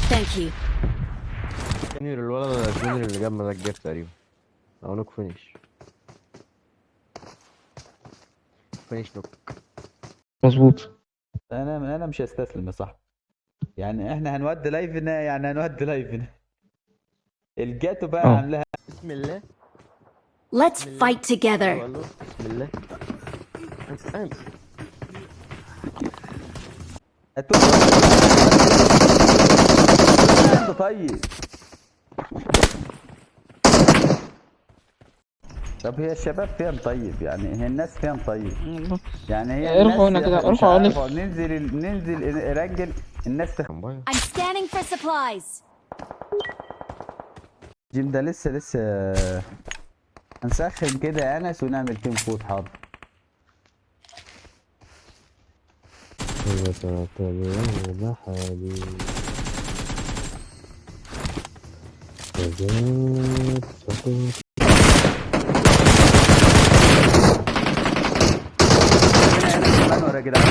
Thank you. junior الولد ال junior اللي جاب مزاج جاب تقريبا او knock finish finish knock. مظبوط. انا مش هستسلم يا صاحبي. يعني احنا هنودي live نا، يعني هنودي live نا. الجاتو بقى عاملاها. بسم الله. Let's بسم الله. fight together. الله، بسم الله. أنت. انت طيب. طب هي الشباب فين طيب؟ يعني هي الناس فين طيب؟ يعني هي ارفعوا الناس هنا كده، مش ارفعوا عارفة. الف. ننزل رجل الناس I'm scanning for supplies. الجيم ده لسه هنسخن كده يا انس ونعمل team fight. حاضر. كمان ورا يا جدعان.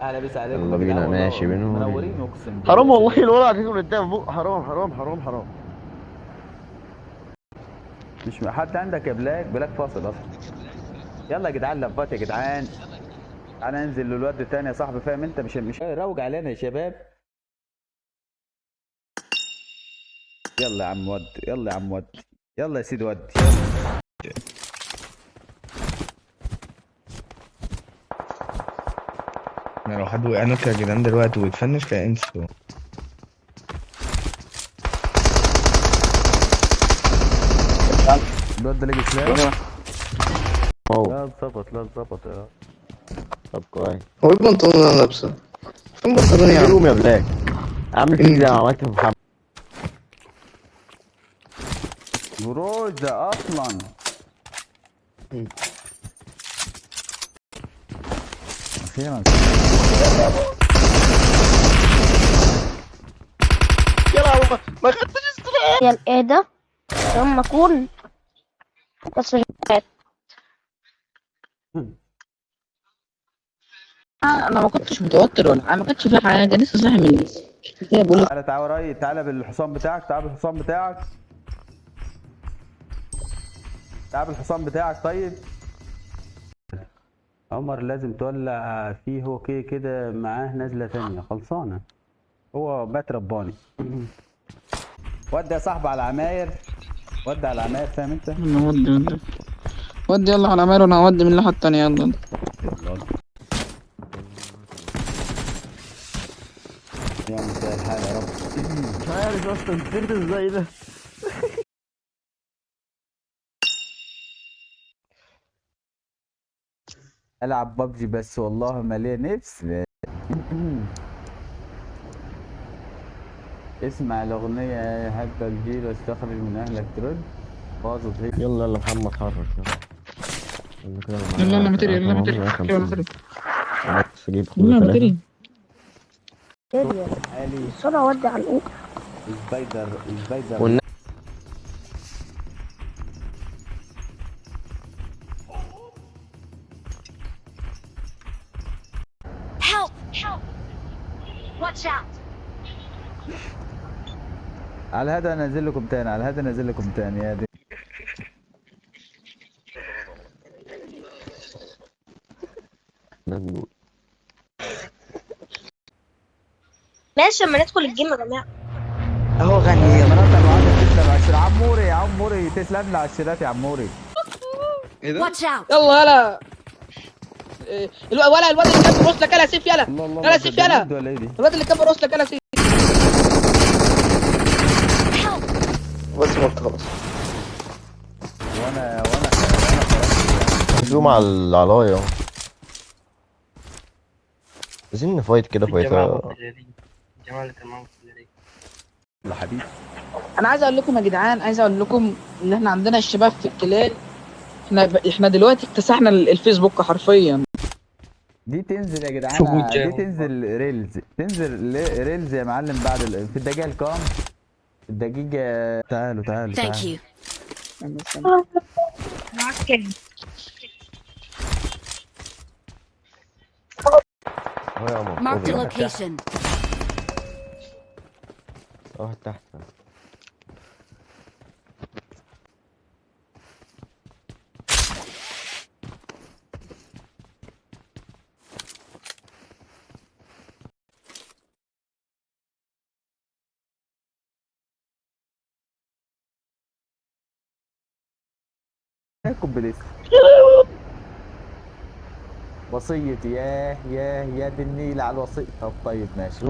اهلا بس عليكم يلا يا بينا، جدعان، والله ماشي، بينا. منورين اقسم بالله. حرام والله الولد عطيته قدام فوق، حرام حرام حرام حرام. مش حد عندك يا بلاك؟ بلاك فاصل اصلا. يلا يا جدعان لفات يا جدعان. تعالى ننزل للواد تاني يا صاحبي، فاهم انت؟ مش روج علينا يا شباب. يلا يا عم ود، يلا يا عم ود، يلا يا سيدي ود. انا لو حد وقع knock يا جدعان دلوقتي واتفنش لا انسوا. الواد ده لقي سلاح. واو. لا اتظبط، لا اتظبط يا طب كويس. هو ايه البنطلون اللي انا لابسه؟ فين بنطلوني يا عم؟ روم يا بلاك، عامل فيك زي ما عملت في محمد. جروزة اصلا. اخيرا. يا لهوي ما خدتش السلاح. يا ايه ده؟ لما اكون بس مش عارف. انا ما كنتش متوتر ولا حاجه، ما كانش في حاجه، لسه صاحي من كده بقول لك. تعالى تعالى وراي، تعالى بالحصان بتاعك، تعالى بالحصان بتاعك، تعالى بالحصان بتاعك. طيب عمر لازم تولع فيه، هو كده كده معاه نزلة تانية خلصانة. هو بات رباني. ودي يا صاحبي على العماير، ودي على العماير، فاهم انت؟ يلا ودي ودي ودي، يلا على ماله، انا هودي من الناحيه التانيه. يلا يا مساء الحال يا رب. مش عارف اصلا سرت ازاي ده. العب ببجي بس والله ما ليا نفس. اسمع الاغنية حب الجيل واستخرج من اهلك ترد باظت هي. يلا يلا محمد اتحرك يلا. يلا كده انا يلا معايا يلا material، يلا تمام، material، معايا يلا 50. material، بس اجيب خد يلا 3. material. علي بسرعة ودي على الأوضة. spider spider. Help! Help! Watch out! على هذا انزل لكم تاني، على هذا انزل لكم تاني يا دي. نقول. ماشي اما ندخل ال game يا جماعة. اهو غني يلا. مرات ابو عادل تسلم على الشير. عموري يا عموري تسلم لي على الشيرات يا عموري. Watch out! يلا يلا. إيه، ولا الواد اللي كان براسلك يلا سيف، يلا الله الله يلا الله، سيف، ده يلا. جامد ولا ايه دي؟ الواد اللي كان براسلك يلا سيف. Help! بس مت خلاص. وانا خرجت. zoom على العلاية. عايزين ن fight كده فايتة. يلا حبيبي. انا عايز اقول لكم يا جدعان، عايز اقول لكم ان احنا عندنا الشباب في ال clan، احنا دلوقتي اكتسحنا الفيسبوك حرفيا. دي تنزل يا جدعان، دي تنزل reels، تنزل reels يا معلم بعد في الدقيقة الكام؟ الدقيقة. تعالوا تعالوا Thank تعالوا. you. معاك كام؟ اهو يا عمر. Marked a location. واحد تحت. كومبليس وصيتي. ياه ياه يا دي النيل على الوصية. طب طيب ماشي.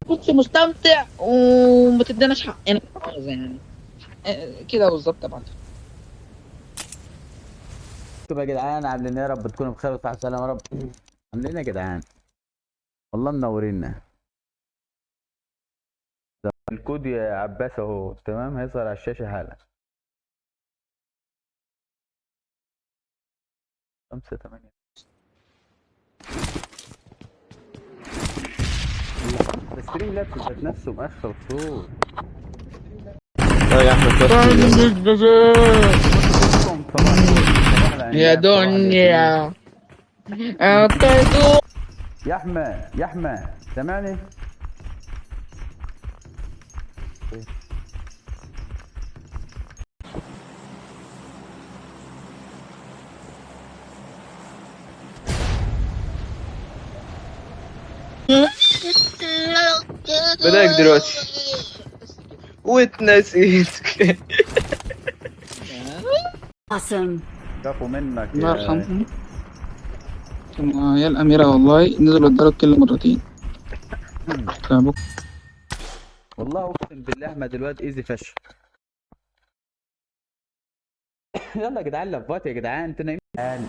كنت مستمتع وما تديناش حقنا يعني كده بالظبط. طبعا انتوا يا جدعان عاملين ايه؟ يا رب تكونوا بخير وصحة وسلامة يا رب. عاملين ايه يا جدعان؟ والله منورينا. الكود يا عباس اهو، تمام، هيظهر على الشاشة حالا. 5 8. ده Streamlabs ذات نفسه مأخر صوت. لا يا احمد يا دنيا يا احمد، يا احمد سامعني؟ بلاك دلوقتي واتنسيت. Awesome. كفو منك. الله يرحمهم يا الأميرة، والله نزلوا ادوا كل مرتين. والله اقسم بالله احمد الواد ايزي فشخ. يلا يا جدعان لفات يا جدعان، انتوا نايمين.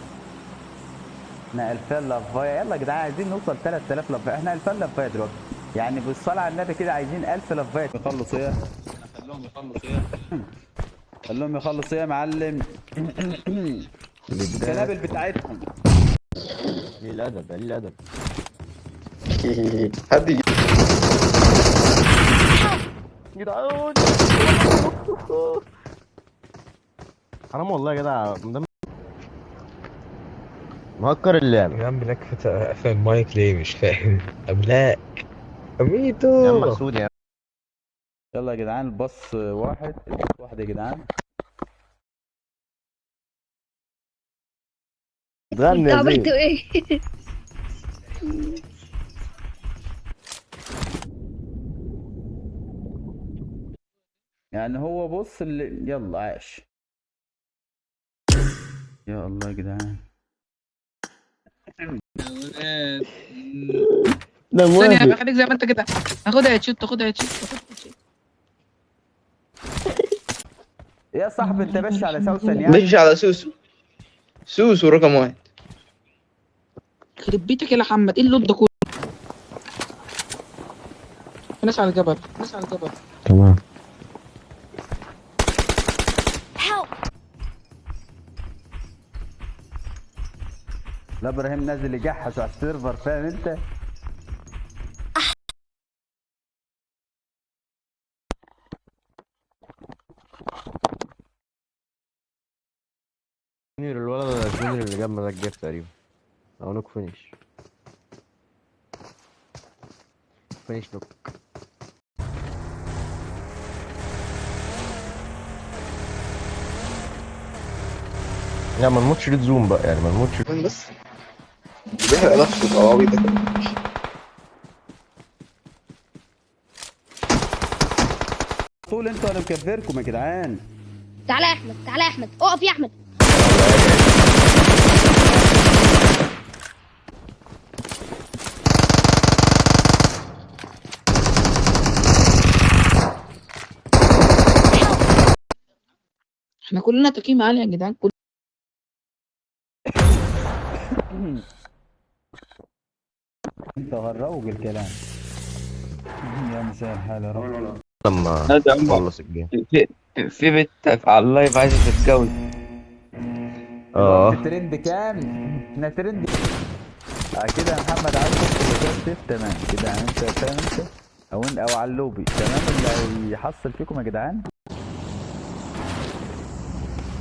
احنا 2000 لفايه. يلا يا جدعان عايزين نوصل 3000 لفايه. احنا 2000 لفايه دلوقتي، يعني بالصلاة على النبي كده عايزين 1000 لفايه. يخلصوا ايه؟ خلوهم يخلصوا ايه؟ خلوهم يخلصوا ايه يا معلم؟ القنابل بتاعتهم. قليل الادب، قليل الادب. حد يجي جدعان حرام والله يا جدع، مهكر اللعبة. يا عم بلاك قفل المايك ليه؟ مش فاهم. بلاك ميتو يا عم محسود يا عم. يلا يا جدعان الباص واحد، الباص واحد يا جدعان. غني يا زين. عملتوا ايه؟ يعني هو بص اللي يلا عاش. يا الله يا جدعان. لا ثانية خليك زي ما انت كده. خدها headshot، خدها headshot، خدها headshot. يا صاحبي انت ماشي على سوسن يعني؟ ماشي على سوسو. سوسو رقم 1. يخرب بيتك يا محمد، ايه ال loot ده كله؟ في ناس على الجبل، في ناس على الجبل. تمام. لا ابراهيم نازل يجحش على ال server، فاهم انت؟ الولد ال junior اللي جاب مزاج جاب تقريبا او knock finish finish knock. لا ما نموتش red zone بقى، يعني ما نموتش. بس بيحرق نفسه بقى عبيط. طول انتوا انا مكفركم يا جدعان. تعالى يا احمد، تعالى يا احمد، اقف يا احمد. احنا كلنا تقييم عالي يا جدعان، كل انت غروج الكلام يا مساء الحال يا رب. لما خلص ال game في بنت على ال live عايزه تتجوز. اه ترند كام؟ احنا ترند كده يا محمد. عايز تدخل تمام كده يعني، انت فاهم انت او على اللوبي تمام. اللي هيحصل فيكم يا جدعان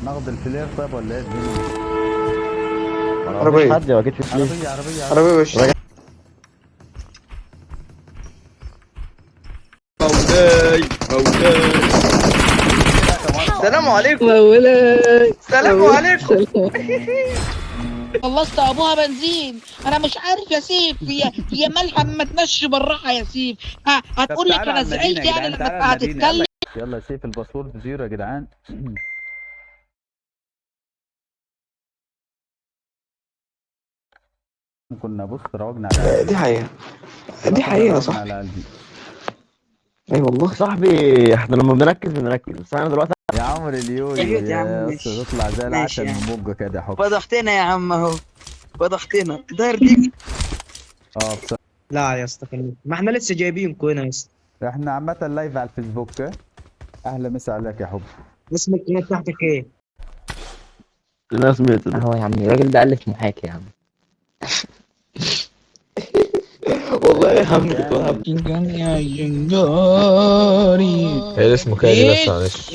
ناخد ال flare طيب ولا ايه الدنيا؟ عربية. حد اكيد في عربية عربية عربية وش. مولاي مولاي. السلام عليكم. مولاي السلام عليكم. خلصت ابوها بنزين. انا مش عارف يا سيف، هي مالها ما تمشي بالراحة يا سيف. هتقول لك انا زعلت يعني لما هتتكلم. يلا يا سيف ال password zero يا جدعان. كنا بص روجنا على دي حقيقة، دي حقيقة يا صاحبي. اي والله صاحبي، احنا لما بنركز بنركز، بس انا دلوقتي يا عمرو اليويو يا عم تطلع زي العسل من بقك كده يا حب. فضحتنا يا عم اهو، فضحتنا داير ديك. بصراحة لا يا اسطى، ما احنا لسه جايبينكم هنا يا اسطى. احنا عامة live على الفيسبوك. اهلا مسا عليك يا حب. اسم القناة بتاعتك ايه؟ انا سمعت ده. اهو يا عم الراجل ده الف محاكي يا عم. والله يا عم كنت بلعب. يا جنجاري ايه اسمه كده بس معلش.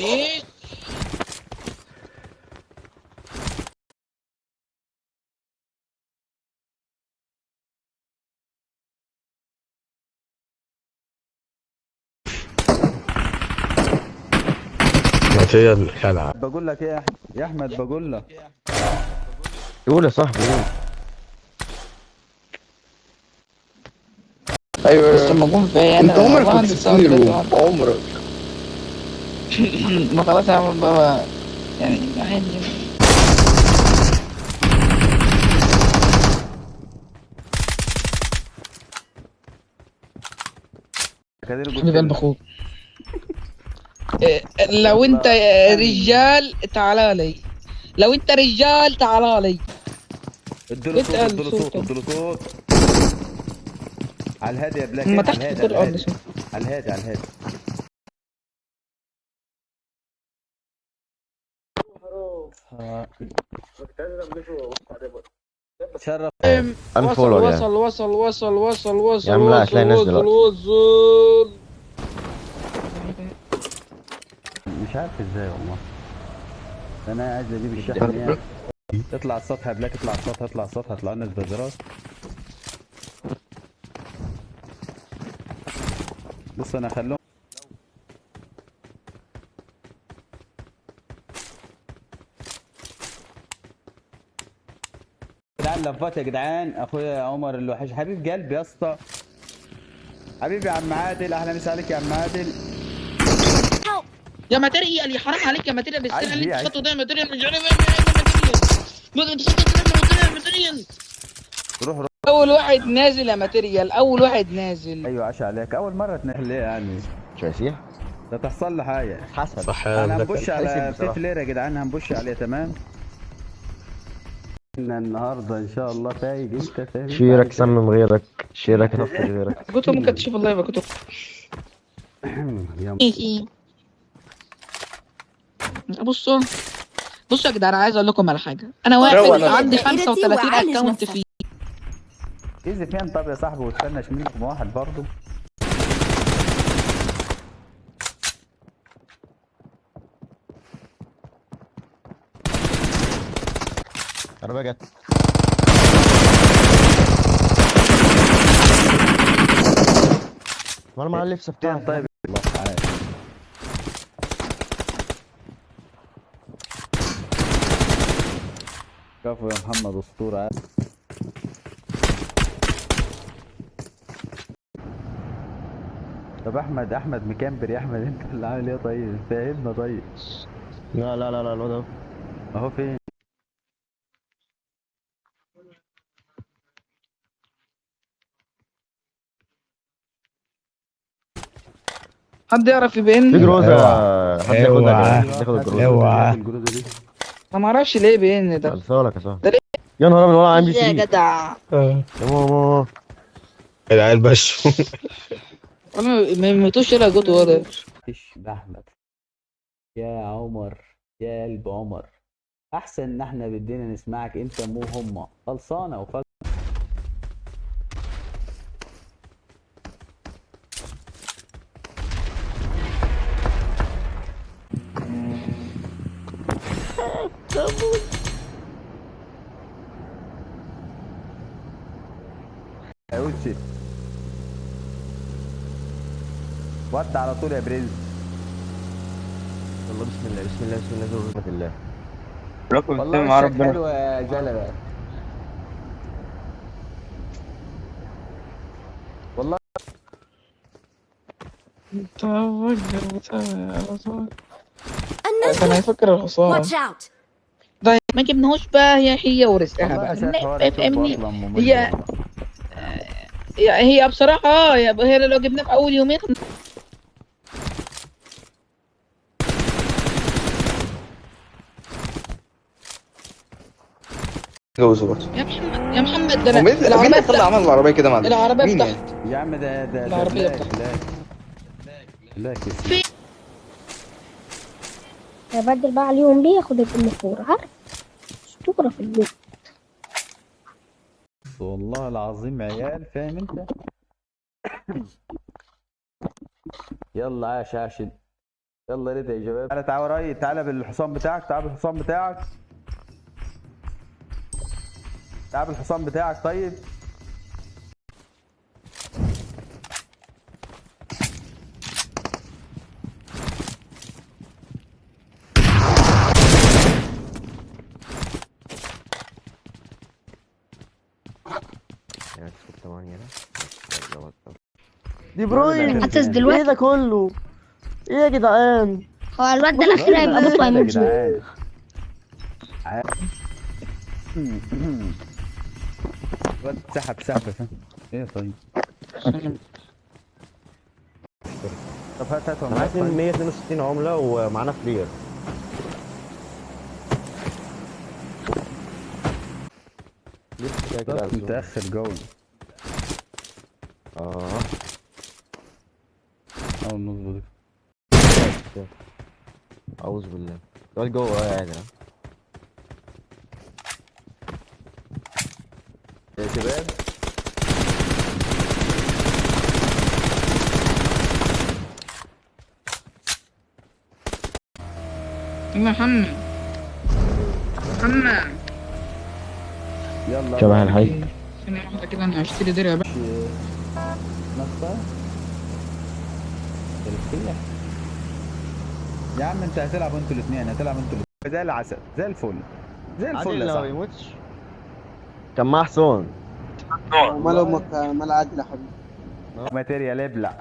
هي الخلعة. بقول لك ايه يا احمد، بقول لك قول يا صاحبي قول. ايوه بس الموضوع في انت عمرك ما تسيبني room عمرك. ما خلاص يا عم بابا يعني عادي. حبيب قلب اخوك، لو انت رجال تعالى لي، لو انت رجال تعالى لي. اديله صوت، اديله صوت، اديله صوت. على الهادي يا بلاك، ما تحت في الارض. على الهادي، على الهادي. شرف. وصل وصل وصل وصل وصل وصل يا عم. لا هتلاقي ناس دلوقتي. وصل. مش عارف ازاي والله. انا عايز اجيب الشحن يعني. اطلع السطح يا بلاك، اطلع السطح، اطلع السطح، اطلع لنا البازارات. بص انا خلوهم. جدعان لفات يا جدعان. اخويا عمر الوحش حبيب قلبي يا اسطى، حبيبي يا عم عادل، اهلا مسا عليك يا عم عادل. يا material يا حرام عليك يا material، السنة اللي انت خدته ده يا material مش عارف ايه يا material. روح روح. اول واحد نازل يا material، اول واحد نازل. ايوه عاش عليك، اول مرة تنحل ايه يعني؟ مش هيسيح؟ ده تحصل له حاجة. حسب صح. انا هن push على في flare يا جدعان، هن push عليه. تمام. احنا النهارده ان شاء الله فايق. انت فاهم؟ شيرك سمم غيرك، شيرك نفخ غيرك. كنت ممكن تشوف ال live كنت. بصوا بصوا يا جدعان، عايز اقول لكم على حاجة. انا واحد عندي 35 account فيه. easy فين طب يا صاحبي، وتفنش منكم واحد برضه. عربية جت. وانا مع اللبس بتاعي. طيب كفو يا محمد، اسطورة. طب احمد، احمد مكمبر يا احمد، انت اللي عامل ايه طيب؟ فاهمنا طيب. لا لا لا لا الواد اهو. اهو فين؟ حد يعرف يبين؟ في جروزة، حد ياخدها، حد ياخد الجروزة. اوعى. انا ما اعرفش ليه بين ده. خلصانه لك يا صاحبي. يا نهار ابيض، ولا عامل يا جدع. يا ماما العيال بشوا. ما يموتوش يلا جوت ورا. احمد يا عمر، يا قلب عمر، احسن ان احنا بدينا نسمعك انت مو هما. خلصانه وخلص. اوتشي. ود على طول يا برنس. يلا بسم الله بسم الله بسم الله بسم الله. والله مع ربنا حلوة يا جلبه والله. كان هيفكر الحصان. ما جبناهوش بقى، هي ورزقها بقى، فاهمني؟ هي بصراحة هي لو جبناه في أول يومين. جوزه برضه يا محمد يا محمد. ده انا مين اللي طلع عمل العربية كده معلش؟ العربية بتاعتي يا عم. ده العربية بتاعتي. لا بدل بقى عليهم بيه، اخد الام 4. عارف اسطورة في البيت والله العظيم عيال، فاهم انت؟ يلا عاش عاش. يلا رضا يا شباب. تعالى تعالى ورايا، تعالى بالحصان بتاعك، تعالى بالحصان بتاعك، تعالى بالحصان بتاعك. طيب دي بروين حاسس دلوقتي ايه ده كله؟ ايه يا جدعان؟ هو الواد ده الاخير هيبقى بطل هيموت. الواد سحب سحب. ايه طيب؟ طب هات هات. معانا 162 عملة ومعانا فلير. لسه كده متأخر جول. اول نظبط. اعوذ بالله. الواد جوه قاعد يا شباب. محمد محمد يلا شبه الحي. ثانية واحدة كده، انا هشتري درع بقى. نطة يا عم. انت هتلعب انتوا الاثنين، هتلعب انتوا الاثنين زي العسل زي الفل زي الفل يا صاحبي. ما بيموتش. كان مع حصان. ماله امك مال عادل يا حبيبي. material ابلع.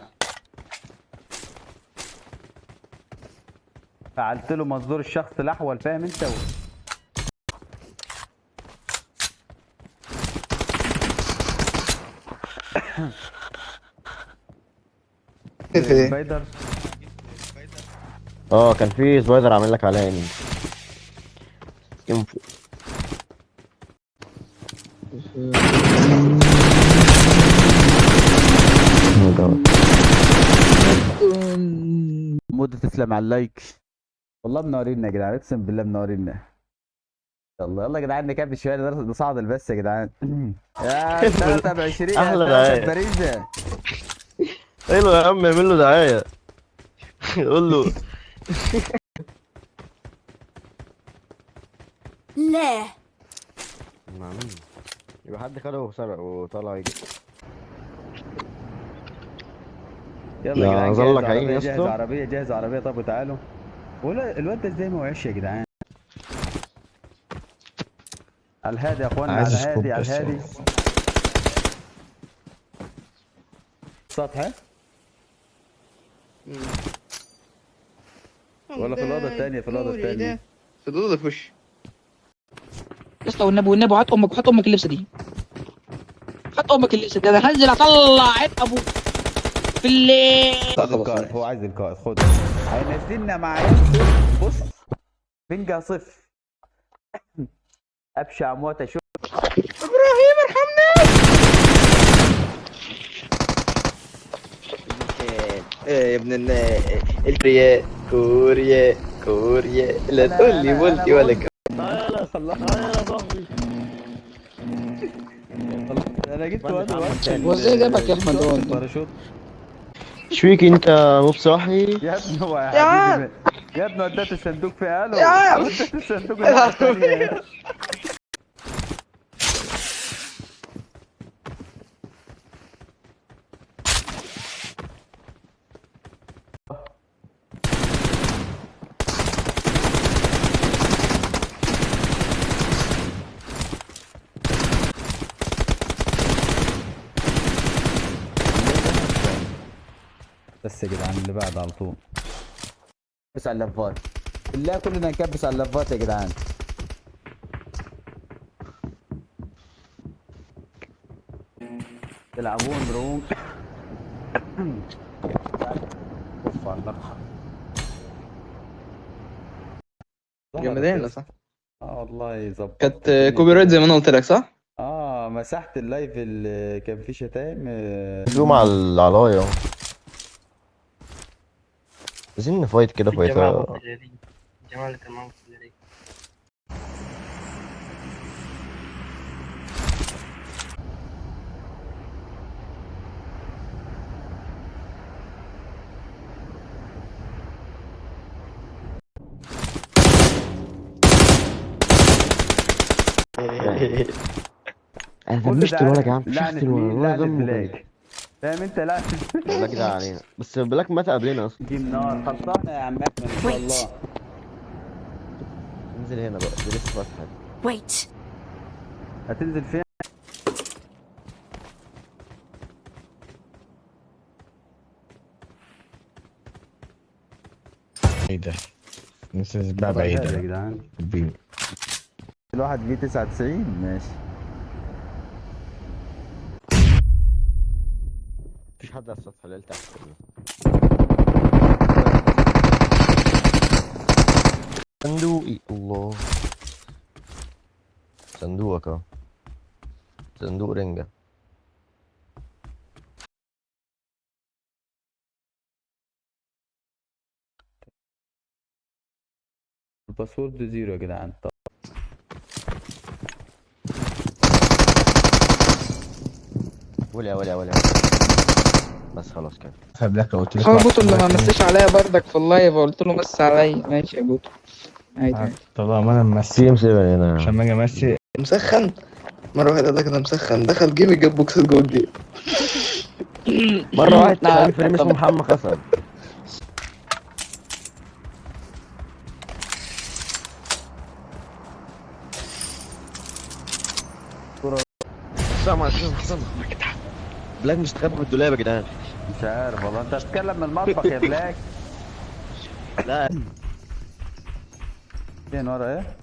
فعلت له مصدر الشخص الاحول، فاهم انت؟ spider. كان في spider عامل لك عليها يعني info. مودة تسلم على ال like والله، منورينا يا جدعان، اقسم بالله منورينا. يلا يلا يا جدعان نكمل شوية، نصعد البث يا جدعان. يا 3 ب 20 احلى دعاية. باريزا حلو يا عم، اعمل له دعاية. قول له لا مع مين؟ يبقى حد خده وسرق وطلع يجري. يلا يا جدعان ظلك عيني يا اسطى. جاهز عربية، جاهز عربية. طب وتعالوا. الواد ده ازاي ما وقعش يا جدعان؟ على الهادي يا اخوانا، على الهادي على الهادي. سطح ولا في الاوضة الثانية؟ في الاوضة الثانية، في الاوضة في وشي يا اسطى. والنبي والنبي هات امك، هات امك اللبسه دي، هات امك اللبسه دي. انا هنزل اطلع عين ابوك في الليل. هو عايز القائد، خد. هينزلنا مع عيال. بص بنجا صفر. ابشع موتة. شوف ابراهيم ارحمنا. ايه يا ابن الكوريا كوريا كوريا. لا تقول لي مولتي ولا كوريا. تعالى تعالى يا صاحبي. انا جبت واد. هو ازاي جابك يا احمد؟ هو باراشوت. شويك انت مو بصاحي يا ابني. هو يا حبيبي يا ابني وديت الصندوق في قاله، وديت الصندوق. بس يا جدعان اللي بعد على طول. كبس على اللفات بالله، كلنا نكبس على اللفات يا جدعان. تلعبون room. اوف على اللقطة. جمدان ده صح؟ اه والله ظبط. كانت copyright زي ما انا قلت لك صح؟ اه مسحت ال live اللي كان فيه شتايم. zoom على العلاية. عايزين ن fight كده الجماعة fight. المتجرين، الجماعة اللي كان معاهم متجرين. انا كل دمشت ده الولد يا عم، لعنة فشخت الولد مين؟ ولا لعنة دمه. بلاك، فاهم انت؟ لعنة بلاك ده علينا، بس بلاك مات قبلنا اصلا. game نار خلصانة يا عم احمد ان شاء الله. انزل هنا بقى، دي لسه فاتحة. Wait. هتنزل فين؟ ايه ده؟ الناس بقى طب يا بعيدة. جدعان بي. الواحد فيه 99 ماشي. مفيش حد على السطح، الليل تحت كله. صندوقي الله، صندوقك اهو، صندوق رنجة. ال password zero يا جدعان. طب ولا ولا ولا بس خلاص كده. بلاك لو قلت لك هو بوتو اللي ما مسش عليا بردك في ال live، وقلت له مس عليا. ماشي يا بوتو، عادي عادي. طب ما انا ممسي سي M 7 هنا. عشان ما اجي امسي. مسخن مرة واحدة قال لك انا مسخن، دخل game جاب بوكسات جوه ال game. مرة واحد لا، كان frame اسمه محمد خسر. سامع سامع بلاك مستخبي في الدولاب يا جدعان. مش عارف والله، انت بتتكلم من المطبخ يا بلاك. لا فين ورا ايه؟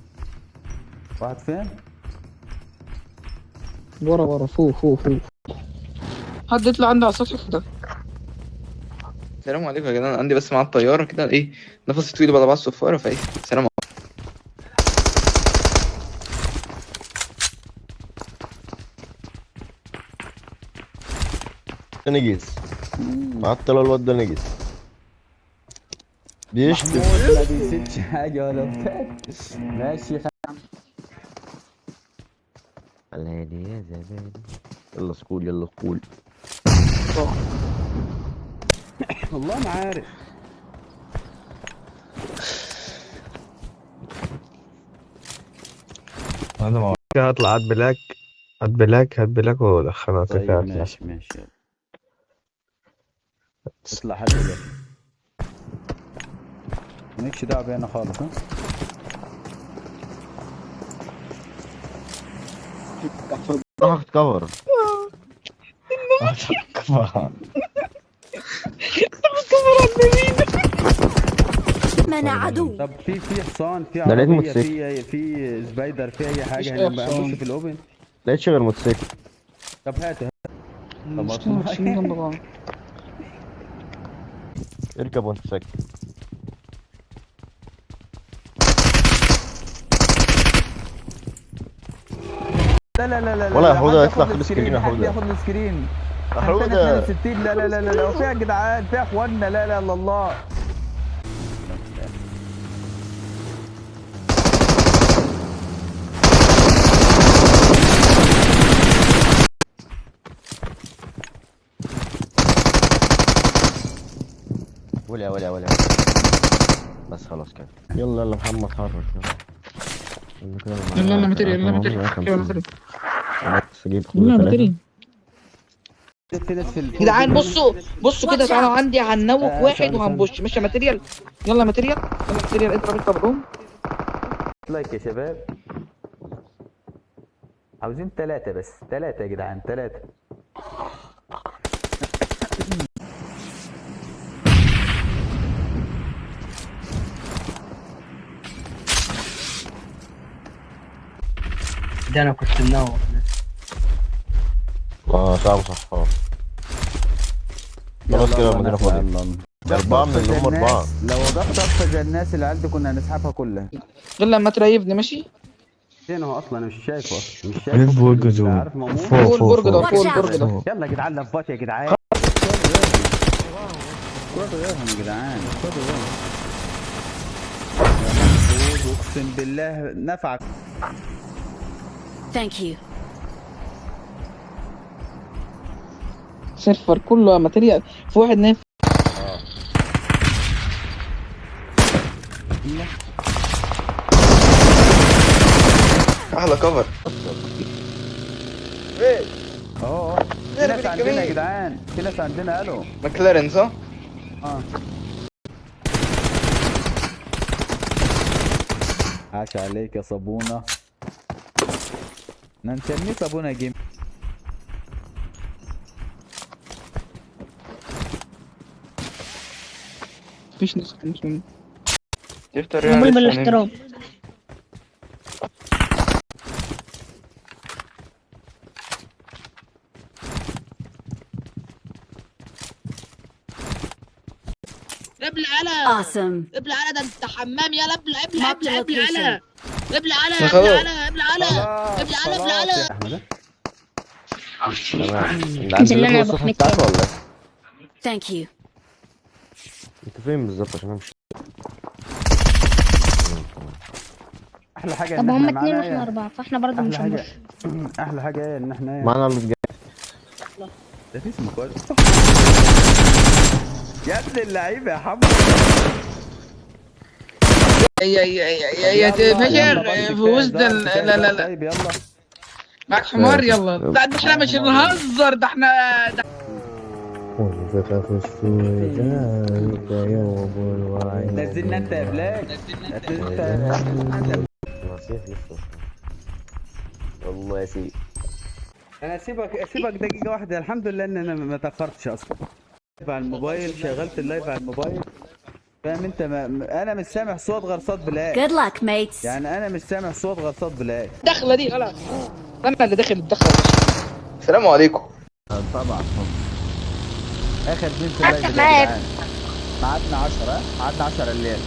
واحد فين؟ ورا ورا فوق فوق فوق. حد يطلع عنده على السطح كده. السلام عليكم يا جدعان، عندي بس مع الطيارة كده ايه، نفسي طويل بعد بعض الصفارة، فايه سلام. نجس معطل الواد ده، نجس بيشتم. محمود ما بيسيبش حاجة ولا بتاع. ماشي الهادي يا زبادي. يلا سكول يلا سكول. والله ما عارف. انا ما كده هطلع هات بلاك، هات بلاك، هات بلاك ودخلها كده طيب كده. ماشي ماشي يلا اطلع حد ده، مالكش دعوة بينا خالص. ها روح اخد كفر. منع عدو. طب في حصان، في ده لقيت عربية، موتوسيكل. في spider، في أي حاجة مفيش هنا أي بقى حصان. نخش في ال open. لقيتش غير موتوسيكل. طب هاته. طب مش ماشيين جنب بعض. اركب وانت ساكت. لا لا لا لا ولا يا لا، حودة حد اطلع ياخد خد ال screen، screen يا حد حودة. ياخد ال screen. يا حودة. 62. لا لا لا لا لا، فيها يا جدعان، فيها اخواننا. لا لا لا الله. ولا ولا ولا بس خلاص كده. يلا يلا محمد اتحرك يلا. يلا كده أنا يلا معايا يلا material، يلا تلاتة، material، يلا material، بس اجيب يلا ثلاثة. material. في ناس في جدعان بصوا بصوا كده، تعالوا عندي هن knock واحد ثواني، وهنبش. ماشي يا material، يلا material، يلا material، اضرب اضرب قوم. like يا شباب، عاوزين 3 بس، 3 يا جدعان، 3. ده انا كنت منور. اه صعب صح. خلاص كده المدينة فاضية. أربعة من اللي هم أربعة. لو وقفت أقفز الناس اللي عندي كنا هنسحبها كلها. غير لما تريفني ماشي. فين هو أصلا؟ أنا مش شايفه أصلا، مش فين شايفه. برج مش زون؟ عارف مامون. فوق فوق فوق البرج ده، فوق. فوق البرج ده. فوق. يلا يا جدعان لفات يا جدعان. خدوا غيرهم يا جدعان، خدوا غيرهم. يا محمود اقسم بالله نفعك. Thank you. server كله material في واحد نايم. احلى cover. ايه اهو في ناس عندنا يا جدعان، في ناس عندنا. الو ماكلارين صح؟ اه عاش عليك يا صابونة. احنا نسميه صابونة game. مفيش ناس مش منه. معمول بالاحترام. ابلع على Awesome. ابلع على ده انت حمام يلا ابلع ابلع Marked ابلع a ابلع على location. ابلع على خلاص. ابلع على ابلع على خلاص ابلع على ابلع خلاص يا على. احمد. تمام. انت انزل لنا عندكم يا ابو الصفحة حميد. بتاعته ولا ايه؟ Thank you. انت فين بالظبط عشان امشي؟ احلى حاجة طب ان هم احنا اتنين معانا واحنا ايه؟ اربعة، فاحنا برضه مش احلى حاجة هنبص. احلى حاجة ايه ان احنا ايه؟ معانا اللي ده في اسمه كويس يا ابن اللعيبة يا حمد. يا يا يا يا يا يلا فجر بس في كفاية وسط هزار، كفاية لا لا هزار. لا طيب يلا معاك حمار يلا. ده احنا مش بنهزر، ده احنا ده ونفخ في الصور ذلك يوم الوعيد. نزلنا انت يا بلاك، نزلنا انت. نصيح لسه والله يا سيدي. انا اسيبك دقيقة واحدة. الحمد لله ان انا ما تاخرتش اصلا. على الموبايل شغلت ال live على الموبايل فاهم انت. ما انا مش سامع صوت غير صوت بلاك. Good luck, mates. يعني انا مش سامع صوت غير صوت بلاك. الدخلة دي خلاص انا اللي داخل الدخلة. السلام عليكم. طبعا اخر اتنين في ال live ده يا جدعان. ميعادنا 10، ميعادنا 10 الليل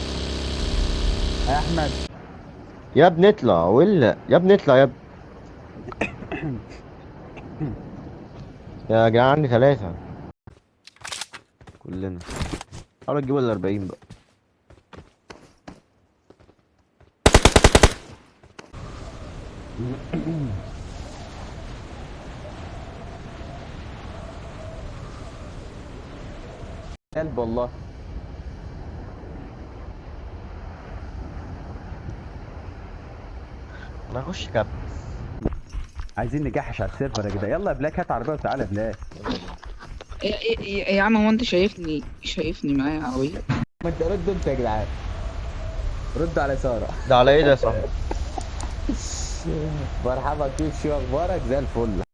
يا احمد. يا ابني اطلع ولا يا ابني اطلع يا ابني. يا جدعان عندي 3 كلنا. حاول تجيب ال 40 بقى. قلب والله. انا هخش كاب. عايزين نجحش على ال server يا جدعان. يلا يا بلاك هات عربية وتعالى يا بلاك. يا عم هو انت شايفني معايا عربية؟ ما انت رد انت يا جدعان، رد على ساره. ده على ايه ده يا صاحبي؟ مرحبا، كيف شو اخبارك؟ زي الفل.